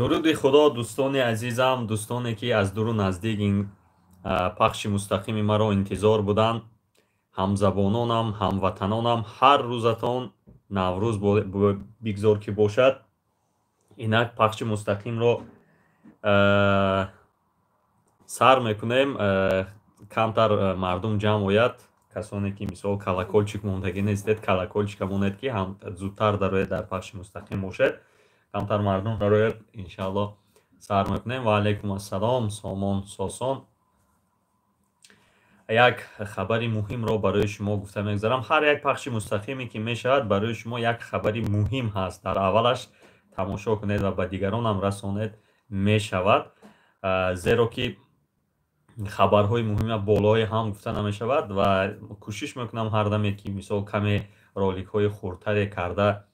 Дуруди Худо, дӯстони азизам, дӯстоне, ки аз дуру наздик ин пахши мустақими маро интизор буданд, ҳамзабононам, ҳамватанонам, ҳар рӯзатон Наврӯз бигзор ки бошад. Инак пахши мустақимро сар мекунем. Камтар мардум ҷамъ ояд. Касоне ки, мисол, колокольчик мондагӣ нестед, колокольчика монед, ки ҳам зудтар дарояд, дар пахши мустақим бошед. Камтар мардум дарояд, иншаалло, сар мекунем. Ва алайкум ассалом, Сомон Сосон. Як хабари муҳимро барои шумо гуфта мегузарам. Ҳар як пахши мустақиме ки мешавад, барои шумо як хабари муҳим ҳаст. Дар аввалаш тамошо кунед ва ба дигаронам расонед мешавад, зеро ки хабарҳои муҳима болои ҳам гуфта намешавад. Ва кӯшиш мекунам ҳар даме ки, мисол, каме роликҳои хурдтаре карда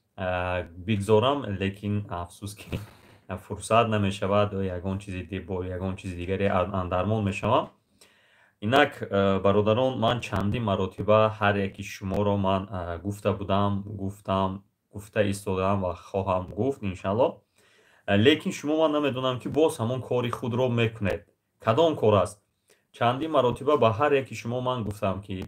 бигзорам, лекин афсӯс ки фурсат намешавад, ягон чизи бо ягон чизи дигаре андармон мешавам. Инак, бародарон, ман чандин маротиба ҳар яки шуморо ман гуфта будам, гуфтам, гуфта истодаам ва хоҳам гуфт, иншаалло. Лекин шумо, ман намедонам, ки боз ҳамон кори худро мекунед. Кадом кор аст? Чандин маротиба ба ҳар яки шумо ман гуфтам, ки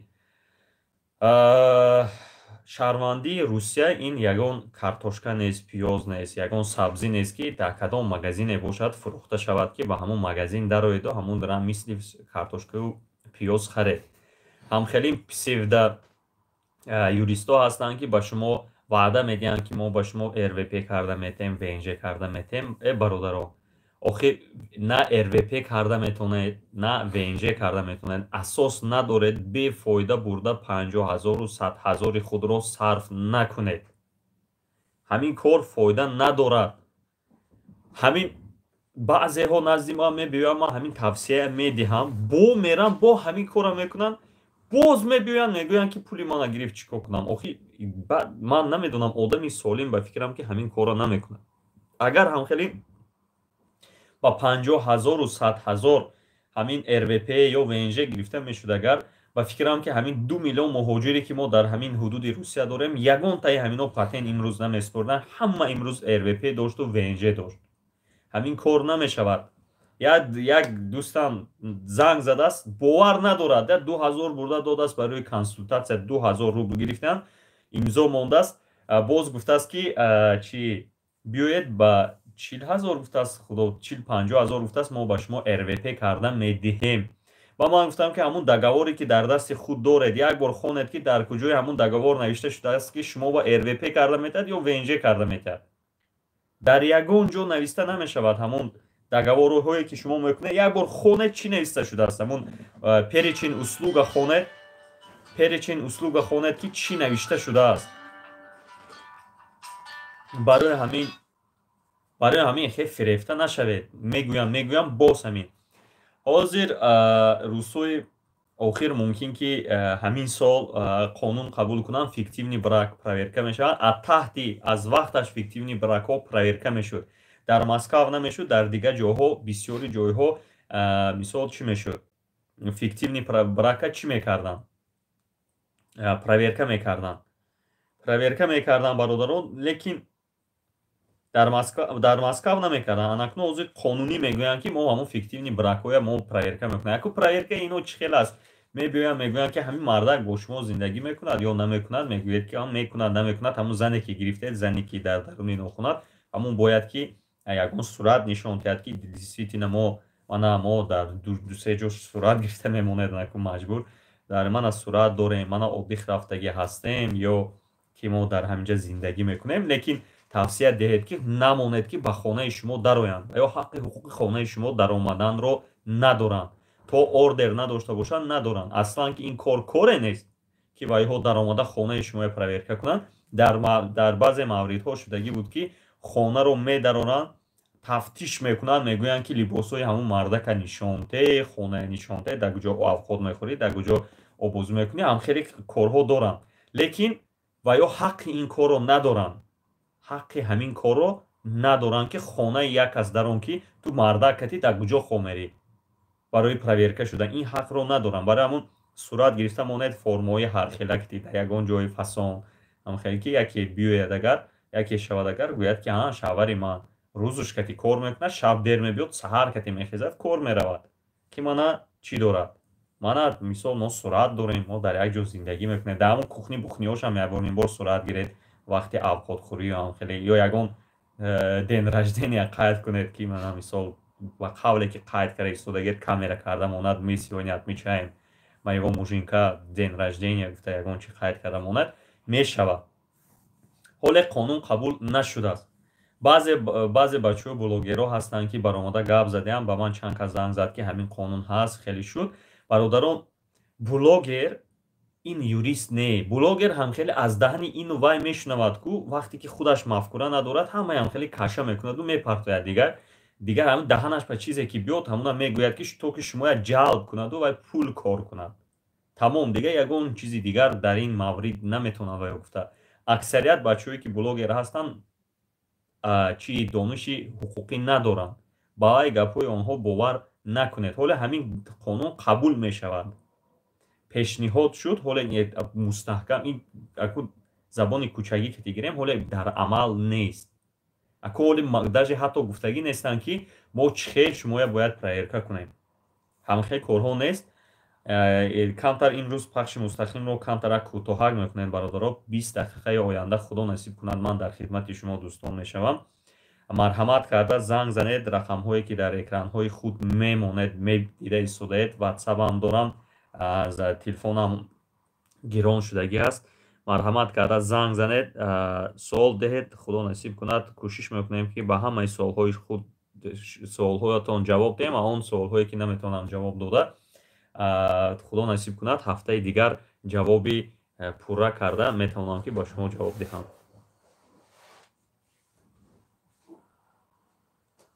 шаҳрвандии Русия ин ягон картошка нест, пиёз нест, ягон сабзӣ нест, ки дар кадом магазине бошад, фурӯхта шавад, ки ба ҳамон магазин дароеду ҳамон дара мисли картошкаю пиёз харед. Ҳамхелин псевдо юристҳо ҳастанд, ки ба шумо ваъда медиҳанд, ки мо ба шумо РВП карда метем, ВНЖ карда метем. Э, бародаро, охир на РВП карда метавонед, на ВНЖ карда метавонед. Асос надоред. Бефоида бурда 50 000-у 100 000-и худро сарф накунед. Ҳамин кор фоида надорад. Ҳамин баъзеҳо назди ман мебиёянд, ман ҳамин тавсия медиҳам, бо мерам, бо ҳамин корро мекунанд, боз мебиёянд, мегӯянд, ки пули мана гирифт, чӣ кор кунам? Охи ман намедонам, одами солим, ба фикрам, ки ҳамин корро намекунад. Агар ҳамхеле ба 50 000-у 100 000 ҳамин РВП ё ВНЖ гирифта мешуд, агар, ба фикрам, ки ҳамин 2 миллион муҳоҷире, ки мо дар ҳамин ҳудуди Русия дорем, ягонтаи ҳамино патент имрӯз намеспурданд. Ҳама имрӯз РВП дошту ВНЖ дошт. Ҳамин кор намешавад. Як дӯстам занг задааст, бовар надорад, 2000 бурда додааст барои консултатсия, 2000 рубл гирифтан, имзо мондааст. Боз гуфтааст, ки чи биёед, ба 40 000 гуфтааст, худо, 40-50 ҳазор гуфтааст, мо ба шумо РВП карда медиҳем. Ва ман гуфтам, ки ҳамун договоре, ки дар дасти худ доред, як бор хонед, ки дар куҷои ҳамун договор навишта шудааст, ки шумо ба РВП карда метиҳад ё ВНЖ карда метиҳад. Дар ягон ҷо нависта намешавад. Ҳамун договорҳое, ки шумо мекунед, як бор хонед, чӣ нависта шудааст. Ҳамун перечень услуга хонед, перечень услуга хонед, ки чӣ навишта шудааст. Барои ҳамин хе фирефта нашавед. Мегӯям, мегӯям, боз ҳамин ҳозир рӯзҳои охир мумкин ки ҳамин сол қонун қабул кунанд, фиктивный брак проверка мешавад. А таҳти аз вақташ фиктивный бракҳо проверка мешуд. Дар Москав намешуд, дар дигар ҷойҳо, бисёри ҷойҳо, мисол, чӣ мешуд? Фиктивный брака чӣ мекарданд? Проверка мекарданд, проверка мекарданд, бародарон, лекин дар Москав намекарданд. Анакнун ҳозир қонунӣ мегӯянд, ки мо ҳамон фиктивный бракҳоя мо проверка мекунем. Яку проверка ино чӣ хел аст? Мебиёянд, мегӯянд, ки ҳамин мардак бо шумо зиндагӣ мекунад ё намекунад? Мегӯяд, ки мекунад, намекунад. Ҳамун зане, ки гирифтед, зане, ки дар даруни нохунат, ҳамун бояд ки ягон сурат нишон диҳад, ки действительно мо, мана, мо дар дусе ҷо сурат гирифта мемонед, наку маҷбур дар мана сурат дорем, мана отдых рафтагӣ ҳастем ё ки мо дар ҳаминҷа зиндагӣ мекунем. Лекин тавсия диҳед, ки намонед, ки ба хонаи шумо дароянд ё ҳаққи ҳуқуқи хонаи шумо даромаданро надоранд. То ордер надошта бошанд, надоранд аслан, ки ин кор коре нест, ки вайҳо даромада хонаи шуморо проверка кунанд. Дар баъзе мавридҳо шудагӣ буд, ки хонаро медароранд, тафтиш мекунанд, мегӯянд, ки либосҳои ҳамун мардака нишонте, хонаи нишонте, дар куҷо авқот мехӯрӣ, дар куҷо обозӣ мекунӣ. Ҳам хеле корҳо доранд, лекин ва ё ҳаққи ин корро надоранд, ҳаққи ҳамин корро надоранд, ки хонаи як кас дарон, ки ту мардакати дар куҷо хоб мерӣ, барои проверка шудан ин ҳақро надоранд. Барои ҳамун сурат гирифта монед, формаҳои ҳархела, ки дар ягон ҷои фасон, ҳамхеле, ки яке биёяд, агар яке шавад, агар гӯяд, ки ҳа, шавҳари ман. Рӯзуш кати кор мекунад, шаб дер мебиёд, саҳар кати мехезад, кор меравад. Ки мана чӣ дорад? Мана мисол мо сурат дорем, мо дар як ҷо зиндагӣ мекунем. Дар ҳамон кухни бухниҳошам якбор нимбор сурат гиред, вақти авқотхӯрӣ ам хеле ё ягон день рождения қайд кунед, ки мана мисол ба қавле ки қайд карда истодагед, камера карда монад, мы сегодня отмечаем моего муженька день рождения гуфта ягон чи қайд карда монад, мешавад. Ҳоле қонун қабул нашудааст. Баъзе бачаҳои блогерҳо ҳастанд, ки баромада гап задаам, ба ман чанд кас занг зад, ки ҳамин қонун ҳаст, хеле шуд. Бародарон, блогер ин юрист не. Блогер ҳам хеле аз даҳни ину вай мешунавад, ку вақте ки худаш мафкура надорад, ҳамаям хеле каша мекунаду мепартояд. Дигар ҳамин даҳанаш ба чизе ки биёд, ҳамона мегӯяд, ки то ки шумоя ҷалб кунаду вай пул кор кунад. Тамом, дигар ягон чизи дигар дар ин маврид наметавонад вай гуфта. Аксарият бачаҳое ки блогер ҳастанд, чи дониши ҳуқуқӣ надоранд. Ба вай гапҳои онҳо бовар накунед. Ҳоле ҳамин қонун қабул мешавад, пешниҳод шуд, ҳоле мустаҳкам, ин аку забони кӯчагӣ ки гирем, ҳоле дар амал нест. Аку ҳоле даже ҳатто гуфтагӣ нестанд, ки мо чӣ хел шумоя бояд проверка кунем. Ҳамхел корҳо нест. Камтар имрӯз пахши мустақимро камтарак кӯтоҳак мекунем, бародаро. 20 дақиқаи оянда худо насиб кунад, ман дар хидмати шумо дӯстон мешавам. Марҳамат карда занг занед, рақамҳое ки дар экранҳои худ мемонед, медида истодаед. Ватсапам дорам, телефонам гирон шудагӣ аст. Марҳамат карда занг занед, суол диҳед, худо насиб кунад. Кӯшиш мекунем, ки ба ҳамаи суолҳои худ суолҳоятон ҷавоб диҳем, ва он суолҳое ки наметавонам ҷавоб дода, худо насиб кунад, ҳафтаи дигар ҷавоби пурра карда метавонам, ки ба шумо ҷавоб диҳам.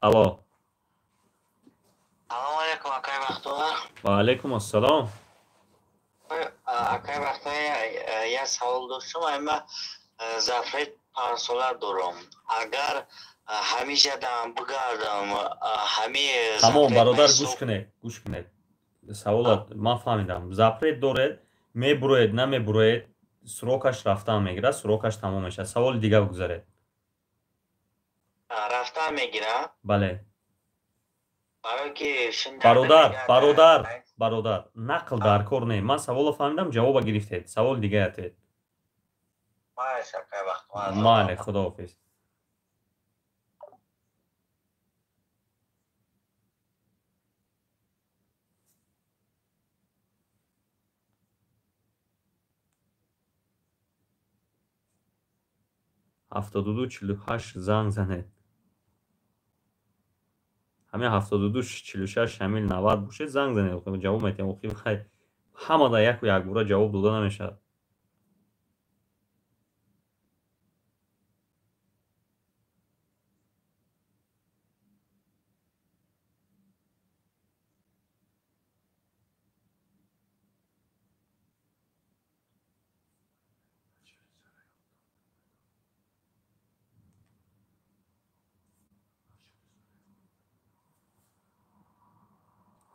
Алло. Салом алейкум, акай Бахтовар. Ва алейкум ассалом. Акай Бахтовар, як савол доштам. Ма запрет панҷсола дорам. Агар ҳамеша дам бигардам, ҳами Тамом, бародар, гӯш кунед, гӯш кунед. Саволат ман фаҳмидам. Запрет доред, мебуроед, намебуроед, срокаш рафтан мегирад, срокаш тамом мешавад. Саволи дигар гузаред. Рафтан мегирад? Бале. Барои ки Бародар, бародар, бародар, нақл дар кор не. Ман саволро фаҳмидам, ҷавоба гирифтед. Саволи дигар атед. Майли, худоҳофиз. 72 48 занг занед. Ҳамин 72 46 ҳамин 90 бошед, занг занед, ҷавоб медиҳам. Охи хай ҳама дар яку якбора ҷавоб дода намешавад.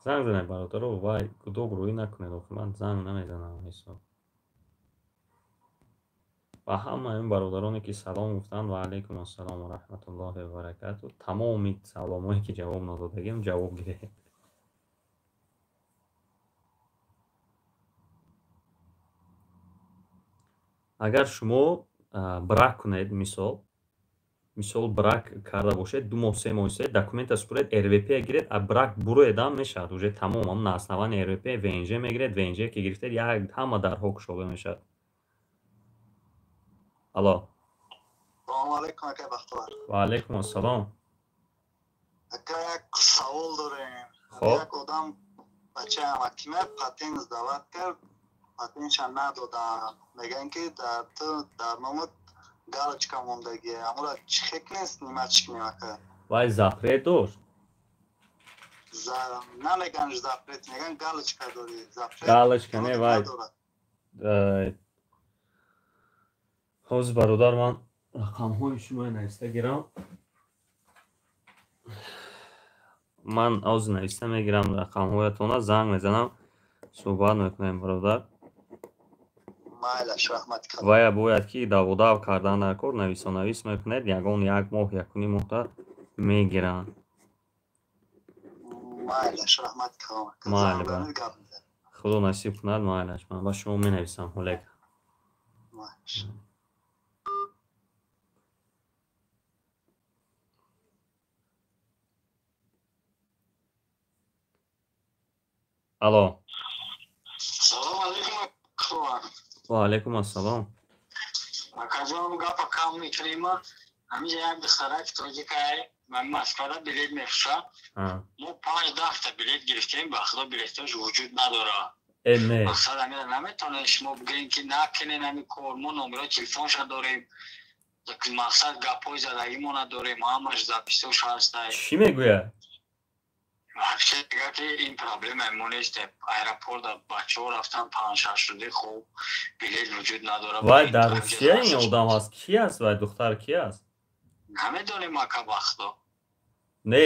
Занг занед, бародаро, вай гудок рӯӣ накунед, охи ман занг намезанам ҳисоб. Ба ҳамаи он бародароне ки салом гуфтанд, ва алайкум ассалом ва раҳматуллоҳи ва баракату. Тамоми саломое ки ҷавоб надодагим, ҷавоб гиред. Агар шумо брак кунед, мисол брак карда бошед, 2 моҳ, 3 моҳ се документа супоред, РВП гиред, а брак буроедам мешавад. Уже тамом, на основании РВП ВНЖ мегиред, ВНЖ ки гирифтед, як ҳама дарҳо кушода мешавад. Алло. Салому алейкум, акай Бахтовар. Ва алейкум ассалом. Ака, як савол дорем. Хоб. Як одам бачаам акима патент сдавать кард, патентша надоданд. Мегӯянд, ки дар ту дар номат галочка мондагие. Амура чӣ хек нест, нимачик кунем, ака? Вай запрет дошт? Намеган запрет, меган галочка дорӣ. Запрет Галочка не, вай. надорад. Ҳозир, бародар, ман рақамҳои шуморо нависта гирам. Ман ҳозир нависта мегирам рақамҳоятона, занг мезанам, суҳбат мекунем, бародар. Майлаш, раҳмат. Вая бояд ки даводав кардан дар кор, нависонавис мекунед, ягон як моҳ, якуним моҳта. Мегиранд. Майлаш, раҳмат калом. Майли, худо насиб кунад, майлаш. Ман ба шумо менависам, ҳолек. Алло. Салом алейкум. Ва алейкум ассалом. Акаҷон, гапа кам мекунем. Ҳамиҷа як духтарак тоҷикай ман Москвада билет мефурӯшад. Мо 5-10 та билет гирифтем, ба худо, билетош вуҷуд надорад. Мақсад ҳамира наметавонед шумо бигӯем, ки накунен ҳами кор. Мо номерои телефонша дорем, мақсад, гапҳои задагимона дорем, ҳамаш записош ҳастай. Чӣ мегӯяд? Вообще ки ин проблемаи мо нест. Аэропорта бачаҳо рафтан 5-6 рӯзи, хоб, билет вуҷуд надорад. Вай дар Русия ин одам аст? Ки аст вай, духтар ки аст? Намедонем, ака, вақто. Не,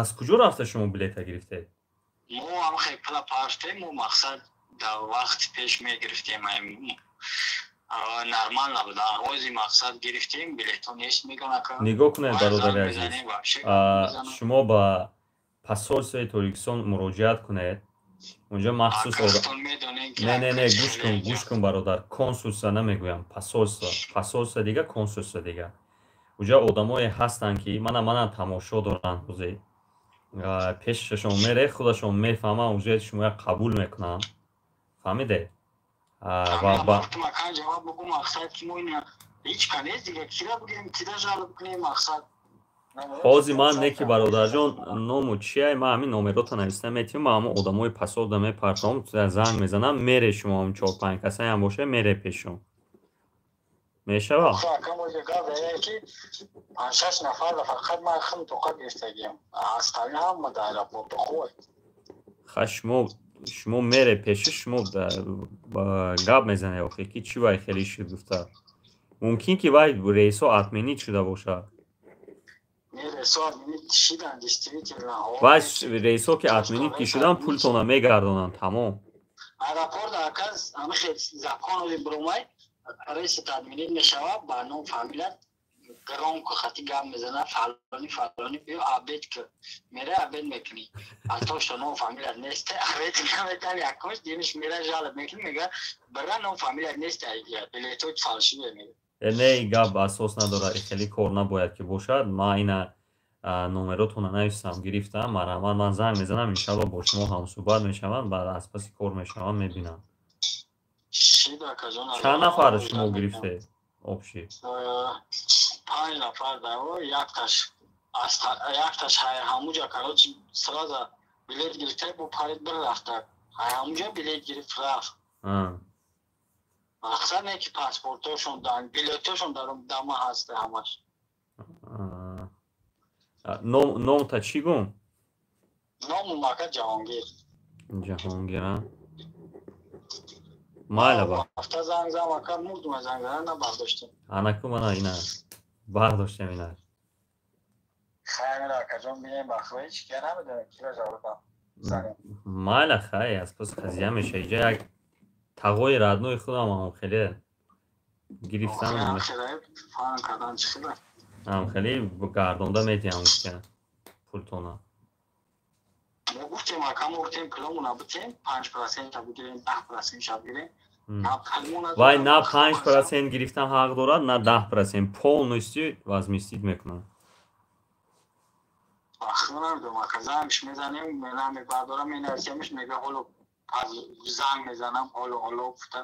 аз куҷо рафта шумо билета гирифтед? Мо ҳам хел пула партем, мо, мақсад, дар вақти пеш мегирифтем, нормал набуда. Ози, мақсад, гирифтем, билетҳо нест, мегӯян, ака. Нигоҳ кунед, бародари азиз, шумо ба посольствои Тоҷикистон муроҷиат кунед, унҷо махсус. Не, не, не, гӯш кун, гӯш кун, бародар. Консулство намегӯям, посольство. Посольство дига, консулство дига. Уҷа одамое ҳастанд, ки мана тамошо доранд. Ҳозир пешашон мере, худашон мефаҳманд, уҷа шумоя қабул мекунанд, фаҳмиде? Ҷавоб бигӯ, мақсад, ки мо ина ҳеҷ ка нест дига, кира бигирем, кира жалоб кунем, мақсад? Ҳозир ман не, ки бародарҷон, ному чия, ман ҳамин номерота нависта метиҳам, ман ҳамон одамои посольда мепартом, занг мезанам, мере шумо, ҳам чор-панҷ касаям боша, мере пешон. Мешава? Панҷ-шаш нафар фақат ман хим тоқа гирифтагиям, остальные ҳама дар аэропорт хой. Ха, шумо мере пеши, шумо гап мезане, охе, ки чӣ вай хеле шуд гуфта. Мумкин ки вай рейсҳо отменить шуда бошад. Вай рейсҳо ки отменить ки шудан, пултона мегардонанд, тамом. Аэропорт, аказ, ҳамихел закон бромай, рейсат отменить мешавад, ба ном фамилият громко хати гап мезана: «Фалони, фалони, биё, обед ки». Мере, обед мекунӣ, а то что ном фамилият нест, обед наметани. Якумш димиш мера, жалоб мекунӣ, мега: «Бира, ном фамилият нест, билетот фальшивый», мега. Не, гап асос надорад, хеле кор набояд ки бошад. Ман ина номеротона нависам, гирифтам, марҳамат, ман занг мезанам, иншалло, бо шумо ҳамсӯҳбат мешаванд, баъд аз паси кор мешаванд, мебинам. Чанд нафар шумо гирифтед общий? Панҷ нафар. Якташ ҳамуҷа, короче, сразу билет гирифта, бо парид бир рафта, ҳамуҷа билет гирифт, рафт. Мақсад не, ки паспортошон, билетошон дар дама ҳаста ҳамаш. Номта чӣ гум? Ному мака Ҷаҳонгир. Ҷаҳонгир, майла ба. Ҳафта занг зам, ака, мурдума, занг зана набардоштем. Анаку мана ина бардоштем ина. Хайр, акаҷон, бием, бахва ҳеч ки намедонем, кира ҷавобам. Майла, хай, аз пас қазия меша. Иҷа як тағои родной худам ҳам хеле гирифтам, ҳам хеле гардонда метиҳам, гуфтем, пултона. Мо гуфтем, ака, мо гуфтем, пуломона битем, 5%-а бигирем, 10%-ша бигирем. Вай на 5% гирифтан ҳақ дорад, на 10%, полностью возместить мекунад. Зангш мезанем, намебардорам, менависемш, мега: «Ҳоло занг мезанам, ҳоло, ҳоло», гуфта.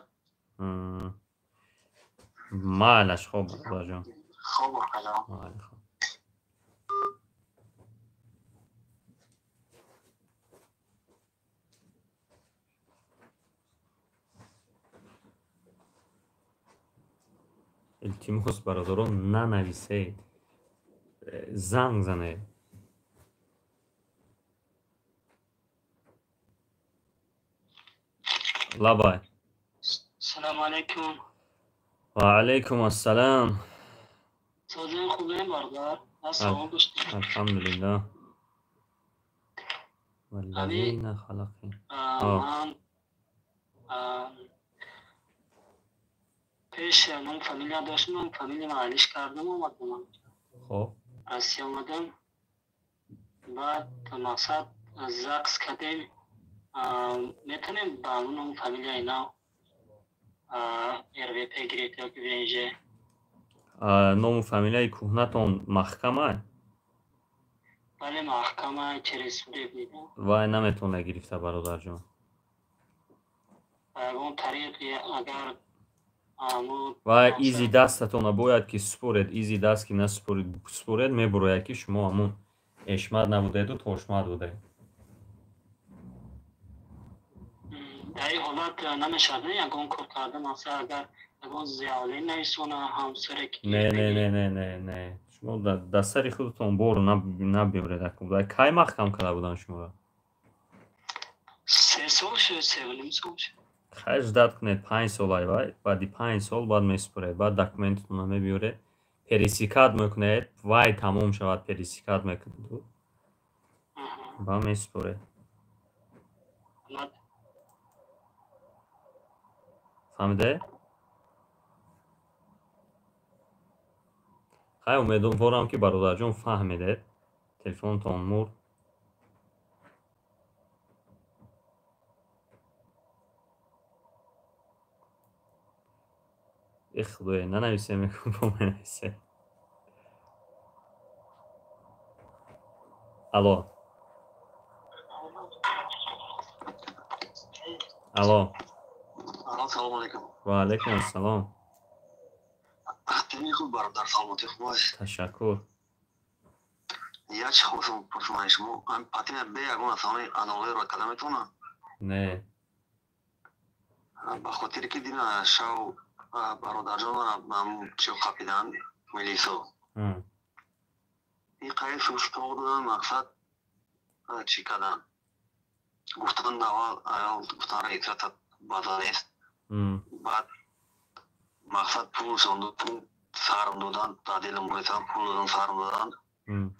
Майлаш, хоб, бародарҷон. Хоб, акаҷон. Майли, хоб. Илтимос, бародарон, нанависед, занг занед. Лабай. Салому алайкум. Ва алайкум ассалам. Созин, хубем, бародар? Салом доштем. Алҳамдулиллаҳ. Валлазина халақи. Ман пеш ном фамилия доштам, ном фамилия алиш кардам, омадам. Хоб. Россия омадам. Баъд мақсад ЗАГС кардем. Метавонем ба ном фамилияи нав РВП гирифт ё ки ВНЖ? Ному фамилияи кӯҳнатон маҳкама? Бале, маҳкама, через судебный. Вай наметавона гирифта, бародарҷон. Ба ягон тариқ агар Вай изи дастатона бояд ки супоред, изи даст ки насупоред, мебурояд ки шумо ҳамун эшмат набудеду тошмат будед. Дар ин ҳолат намешавад ягон кор карда, масалан агар ягон заявление нависона ҳамсаре ки Не, не, не, не, не, не, шумо дар сари худатон бор набиёред. Кай маҳкам карда буданд шуморо? 3 сол шуд, 3.5 сол шуд. Хай, ждать кунед 5 сол, ай вай баъди 5 сол баъд месупоред, баъд документатонро мебиёред, пересекать мекунед, вай тамом шавад, пересекать мекунеду ба месупоред. Фаҳмиде? Хай, умедворам, ки бародарҷон фаҳмидед. Телефонтон мурд. Э, худое, нанависе, мекун, менависе. Алло, алло. Салому алейкум. Ва алейкум ассалом. Тини хуб, бародар, саломатӣ хуб аст? Ташаккур. Як чи хостам пурсам аз шумо: патина бе ягон асони аннулировать карда метавонам? Не. Ба хотире ки дина шав бародарҷон мана чиё қапиданд, милисо. Ин қайд суштоқ додан, мақсад чӣ карданд, гуфтанд, аввал гуфтанд, регистрация база нест. Баъд мақсад пулшон, пул сарм додан, отделом буресам, пул додан, сарм додан,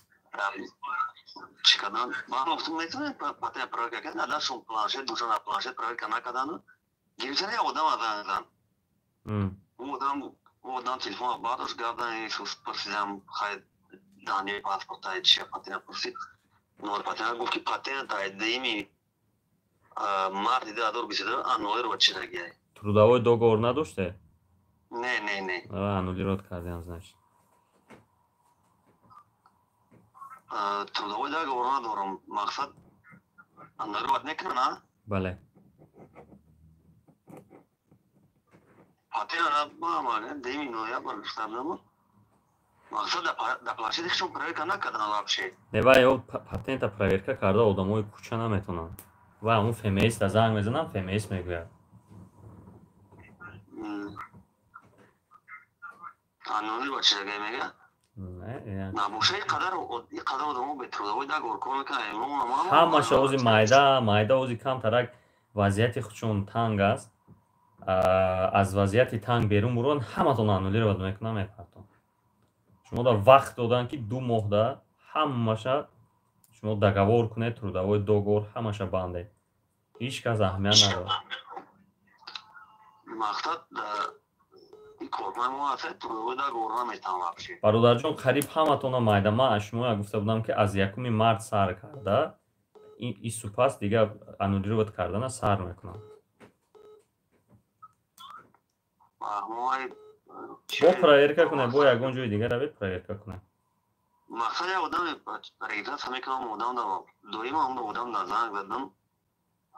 чӣ карданд. Ман гуфтам, метавонед патент проверка кунед? Надашон планшет душан, планшет проверка накарданду гирифтани як одам занг зад. Ӯ одам телефон бардошт, гап зад, сус пурсидам, хай, данные паспорта, чи патент пурсид, номер патент гуфт, ки патент ай 2-юми марти 2022 аннулировать шидагиай. Трудовой договор надоште? Не, не, не. Аннулировать кардиам, значит. Трудовой договор надорам, мақсад аннулировать мекунам, а? Бале. Патент 2-юми ноябр гуфтам, мақсад дар планшети худшон проверка накардан вообще. Не, вай ё патента проверка карда одамои кӯча наметавонанд. Вай ҳамун ФМС да занг мезанам, ФМС мегӯяд. Аннулировать шидагай мега. Набоша, иқадар одамо бе трудовой договор кор мекунанд. Ҳамаша ози майда майда, ози камтарак вазъияти худшон танг аст, аз вазъияти танг берун бурон, ҳаматон аннулировать мекунам, мепартон. Шумо да вақт доданд, ки 2 моҳда ҳамаша шумо договор кунед, трудовой договор ҳамаша бандед, ҳеҷ кас аҳамият надорад. Мақсад кормаи договор наметавон вообще. Бародарҷон, қариб ҳаматона майда. Ман аз шумо гуфта будам, ки аз 1-уми март сар карда ису пас дигар аннулировать кардана сар мекунам. Бо проверка кунед, бо ягон ҷои дигар равед, проверка кунед. Мақсад як одаме регистрация мекунам, одам да доимо ҳамон одам да занг задам,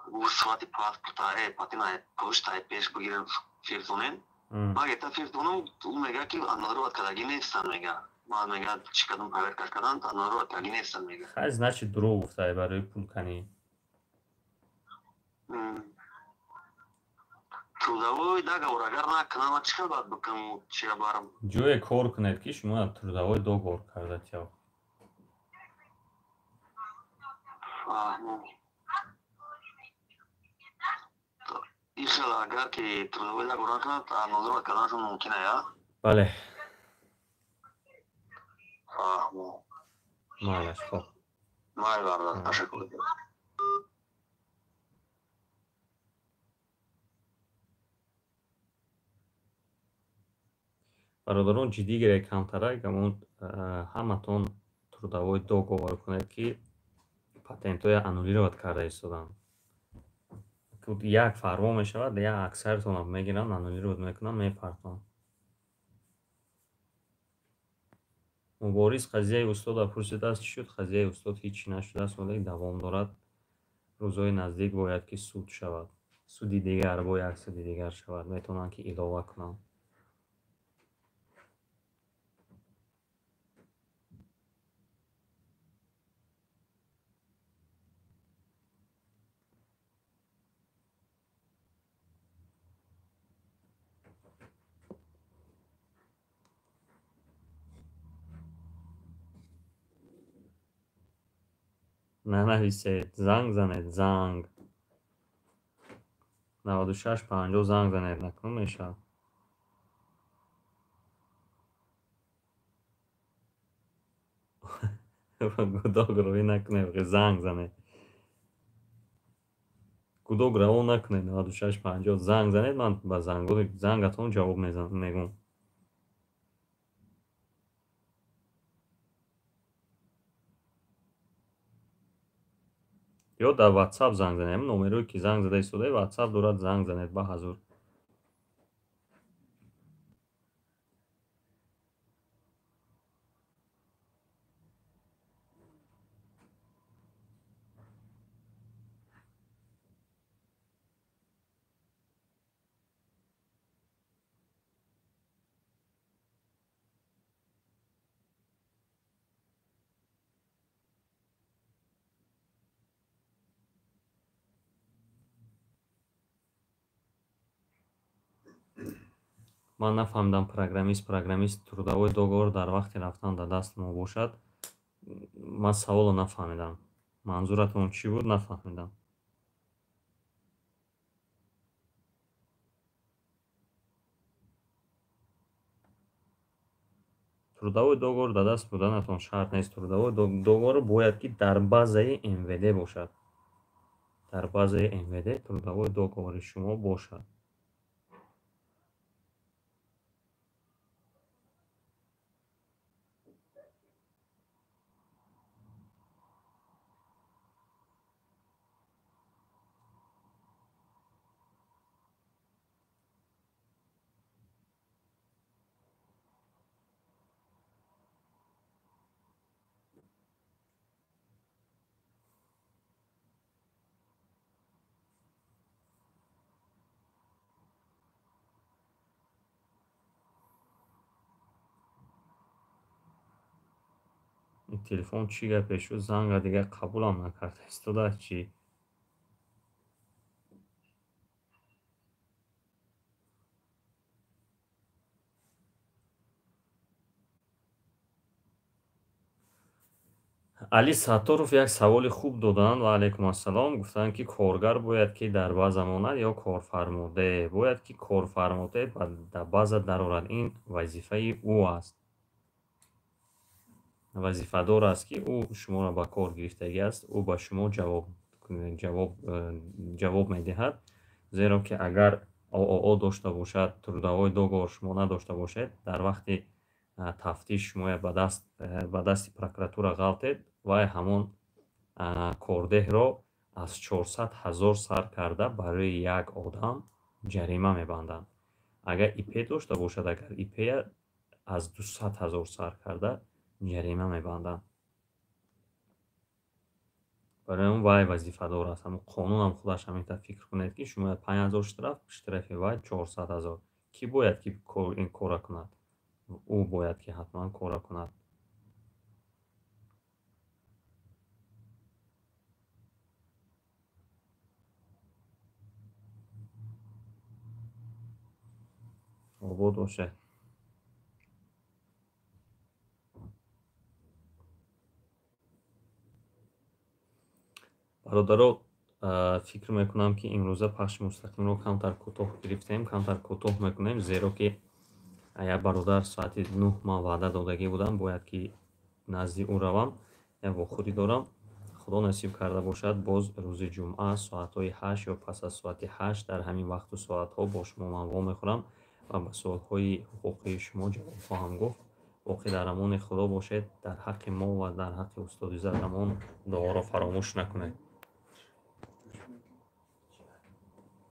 гуфт, сурати паспорта патина пушта пеш бигирем, фирсонен. Ман гета фирсонам, ӯ мега, ки аннулировать кардагӣ нестам, мега. Ман мега, чӣ кардам, проверка кардам, аннулировать кардагӣ нестам, мега. Хай, значит, дурӯғ гуфтай барои пулканӣ. Трудовой договор агар накунам, чӣ хел бояд бикунам, чия барам? Ҷое кор кунед, ки шумо трудовой договор карда тиёб. Фаҳмом. Ин хел агар ки трудовой договор накунад, аннулировать карданашон мумкин я? Бале. Фаҳмом. Майлаш, хоб. Майли, бародар, ташаккур. Бародарон, ҷиддӣ гиред камтарак, ҳамон ҳаматон трудовой договор кунед, ки Патентҳоя аннулировать карда истоданд. Як фармо мешавад, як аксаритонро мегиранд, аннулировать мекунанд, мепартонанд. Мубориз қазияи устодро пурсидааст, чӣ шуд? Қазияи устод ҳеҷ чӣ нашудааст, вале давом дорад. Рӯзҳои наздик бояд ки суд шавад. Суди дигар бо як суди дигар шавад. Метавонанд ки илова кунанд. Нанависед, занг занед, занг. 96 50 занг занед, накун мешавад. Гудок рӯӣ накунед, занг занед. Гудок раво накунед, 96 50 занг занед, ман ба зангатон ҷавоб мегӯм. Ё дар WhatsApp занг занед. Ҳамин номерое ки занг зада истодаед, WhatsApp дорад, занг занед ба ҳазур. Ман нафаҳмидам программист трудовой договор дар вақти рафтан дар даст мо бошад. Ман саволро нафаҳмидам. Манзуратон чӣ буд, нафаҳмидам. Трудовой договор дар даст буданатон шарт нест. Трудовой договор бояд ки дар базаи МВД бошад. Дар базаи МВД трудовой договори шумо бошад. Телефон чӣ гапе шуд? Занга дигар қабулам накарда истодааст чӣ? Али Сатторов як саволи хуб доданд. Ва алайкум ассалом. Гуфтанд ки коргар бояд ки дар база монад ё корфармоде? Бояд ки корфармоде дар база дарорад. Ин вазифаи ӯ аст. Вазифадор аст ки ӯ шуморо ба кор гирифтагӣ аст, ӯ ба шумо ҷавоб медиҳад. Зеро ки агар ООО дошта бошад, трудовой договор шумо надошта бошед, дар вақти тафтиш шумоя ба дасти прокуратура ғалтед, вай ҳамон кордеҳро аз 400 000 сар карда барои як одам ҷарима мебанданд. Агар ИП дошта бошад, агар ИП аз 200 000 сар карда ҷарима мебанданд. Барои он вай вазифадор аст. Ҳамон қонунам худаш ҳамин фикр кунед ки шумо 5000 штраф, штрафи вай 400 000. Кӣ бояд ки ин корро кунад? Ӯ бояд ки ҳатман корро кунад. Обод бошед. Бародаро, фикр мекунам ки имрӯза пахши мустақимро камтар кӯтоҳ гирифтем, камтар кӯтоҳ мекунем, зеро ки як бародар соати 9 ман ваъда додагӣ будам, бояд ки назди ӯ равам, як вохӯрӣ дорам. Худо насиб карда бошад, боз рӯзи ҷумъа соатҳои 8 ё пас аз соати 8 дар ҳамин вақту соатҳо бо шумо ман вомехӯрам ва ба суолҳои ҳуқуқии шумо ҷавоб хоҳам гуфт. Боқӣ дар амони Худо бошед. Дар ҳаққи мо ва дар ҳаққи устоди Иззат Амон дуоро фаромӯш накунед.